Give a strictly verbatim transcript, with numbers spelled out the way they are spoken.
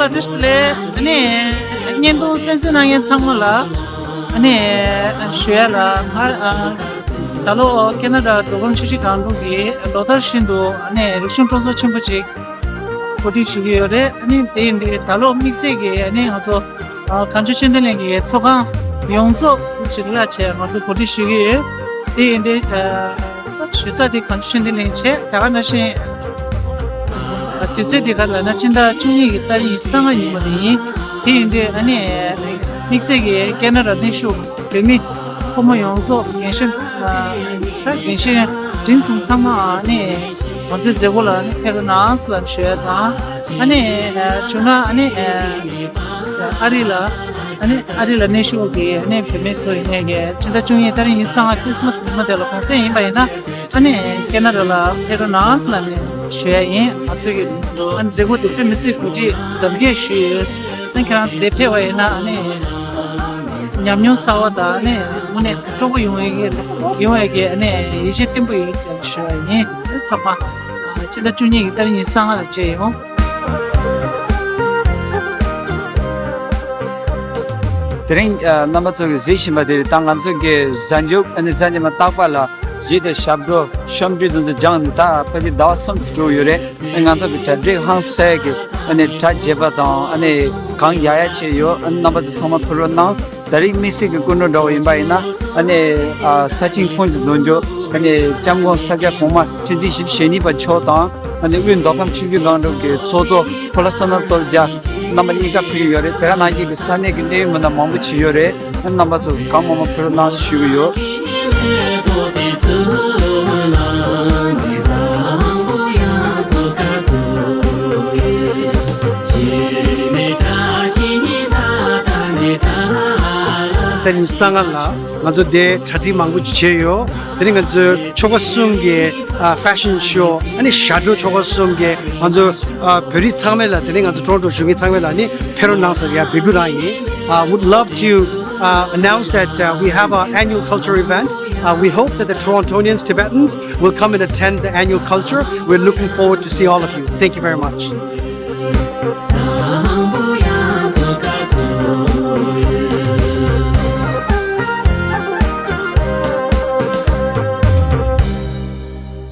བཀྲ་ཤིས་བདེ་ལེགས། ཨ་ནི་བརྙན་ཐུང་གསན་གཟིགས་གནང་མཁན་ཚང་མ་ལ་ཨ་ནི་ཞུ་ཡ་ལ། ང་ཨ་ད་ལོ་ཁེ་ན་ཌ་འགྲོ་འགྲུལ་ཆུ་སྒྲིག་སྒང་དྲུག་གི་ལོ་ལྟར་བཞིན་དུ་ཨ་ནི་རིག་གཞུང་སྤྲོ་ཚོགས་ཆེན་པོ་ཅིག་གོ་སྒྲིག་ཞུ་གི་ཡོད་རེད། ཨ་ནི་དེ་ཡིན་དུས་ད་ལོ་དམིགས་བསལ་གྱིས་ཨ་ནི་ང་ཚོ་ཨ་གངས་ལྗོངས་ཆོས་ལྡན་གླིང་གི་ཚོགས་ཁང་ཡོངས་རྫོགས་ཞིག་ལ་བྱས་ང་ཚོ་གོ་སྒྲིག་ཞུ་གི་ཡོད། དེ་ཡིན་དུས་ཨ་ཞུ་ས་དེ་གངས་ལྗོངས་ཆོས་ལྡན་གླིང་བྱས། ད་ག་ནང་བཞིན་ཨ་དུས་ཚོད་དེ་ག་ལབ་ན་ཕྱི་ཟླ་བཅུ་གཉིས་ཀྱི་ཏ་རིག་ཉི་ཤུ་རྩ་ལྔ་ཡིན་པ་རེད། དེ་ཡིན་དུས་ཨ་ནི་དམིགས་བསལ་གྱིས་ཁེ་ན་ཌ་གནས་བཞུགས་བོད་མི་ཕོ་མོ་ཡོངས་རྫོགས་རྒན་གཞོན་ཨ་ད་རྒན་གཞོན་འབྲིང་གསུམ་ཚང་མ་ཨ་ནི་ང་ཚོའི་མཛད་སྒོ་ལ་ཨ་ནི་ཕེབས་རོགས་གནང་ཟེར་ལབ་ཞུ་ཡ་དང་། ཨ་ནི་ཨ་བྱུང་ན་ཨ་ནི་ཨ་ཨ་རི་ལ་ཨ་ནི་ཨ་རི་ལ་གནས་བཞུགས་ཀྱི་ཨ་ནི་བོད་མི་ཚོ་ཡིན་ནའི་གི་ཕྱི་ཟླ་བཅུ་གཉིས་ཏ་རིག་ཉི་ཤུ་རྩ་ལྔ་ཁྲི་སི་མ་སི་ཉི་མ་དེ་ལ་གུང་སེང་ཡིན་པ་ཡིན་ན་ཨ་ནི་ཁེ་ན་ཌ་ལ་ཕེབས་རོགས་གནང་ཟེར་ལབ་ནས་ཞུ་ཡ་ཡིན། ང་ཚོའི་གི་ཨ་ནི་མཛད་སྒོ་དེ་དཔེ་མི་སྲིད་གོ་སྒྲིག་གཟབ་རྒྱས་ཞུས་ཡོད། ཨ་ནི་ཁྱེད་རང་ཚོ་དེ་ཕེབས་པ་ཡིན་ན་ཨ་ནི་ཉམས་མྱོང་གསར་བ་དང་ཨ་ནི་དངོས་གནས་སྤྲོ་པོ་ཡོང་ཡ་གི་ཡོང་ཡ་གི་ཨ་ནི་ཡིད་ཆེས་བརྟན་པོ་ཡོད་ཟེར་ཞུ་ཡ་ཡིན། ཚང་མ་ཕྱི་ཟླ་བཅུ་གཉིས་ཀྱི་ཏ་རིག་ཉི་ཤུ་རྩ་ལྔ་ལ་མཇལ་ཡོང་། དེ་རིང་ཨ་རྣམ་པ་ཚོ་གིས་གཟིགས་བཞིན་པ་དེ་ད་ང་ཚོ་གི་གཟའ་མཇུག་ཨ་ནི་གཟའ་ཉི་མ་རྟག་པར་ལ་གཞས་དང་ཞབས་བྲོ་གཤམ་འཁྲུད་དེ་ཚོ་སྦྱངས་ནས་ད་ཕལ་ཆེར་ཟླ་བ་གསུམ་ཙམ་འགྲོ་གི་ཡོད་རེད། ཨ་ང་ཚོ་གི་གྲ་སྒྲིག་ཧང་སངས་ཀྱི་ཨ་ནི་གྲ་རྒྱས་པ་དང་ཨ་ནི་གང་ཡག་ཡག་བྱས་ཡོད། ཨ་ནི་རྣམ་པ་ཚོ་ཚང་མ་ཕེབས་རོགས་གནང་། ད་རེས་དམིགས་བསལ་གྱི་སྐུ་མགྲོན་འདྲ་བོ་ཡིན་པ་ཡིན་ན་ཨ་ནི་ཨ་ས་ཆེན་ཁོང་གི་ལོ་མཇུག་ཨ་ནི་སྐྱབས་མགོན་ས་སྐྱ་གོང་མ་ཁྲི་འཛིན་བཞི་བཅུ་ཞེ་གཉིས་པ་མཆོག་དང་ཨ་ནི་དབུས་མདོ་ཁམས་ཆུ་བཞི་སྒང་དྲུག་གི་ཚོགས་གཙོ་ཕོ་ལྷ་བསོད་ནམས་སྟོབས་རྒྱལ་རྣམ་པ་གཉིས་ཀ་ཕེབས་ཀྱི་ཡོད་རེད། དེ་ག་ནང་བཞིན་གྱི་ས་གནས་ཀྱི་གནད་ཡོད་མི་སྣ་མང་པོ་ཅིག་ཡོད་རེད། ཨ་ནི་རྣམ་པ་ཚོ་གང་མང་མང་ཕེབས་རོགས་གནང་ཞུ་གི་ཡོད། ད་ནི་གསང་སྔགས་ལ་ང་ཚོ་དེ་གྲ་སྒྲིག་མང་པོ་བྱས་ཡོད། དེ་ནི་ང་ཚོའི་ཆོལ་ཁ་གསུམ་གྱི་ཨ་ཕེ་ཤན་ཤོ་ཨ་ནི་ཞབས་བྲོ་ཆོལ་ཁ་གསུམ་གྱི་ང་ཚོ་ཨ་བོད་རིགས་ཚང་མ་ལ་དེ་ནི་ང་ཚོ་ཊོ་རོན་ཊོ་བཞུགས་མཁན་ཚང་མ་ལ་ནི་ཕེབས་རོགས་གནང་ཟེར་ཡ་འབོད་སྐུལ་རང་ཡིན། I would love to uh, announce that uh, we have our annual culture event. Uh, we hope that the Torontonians, Tibetans, will come and attend the annual culture. We're looking forward to see all of you. Thank you very much.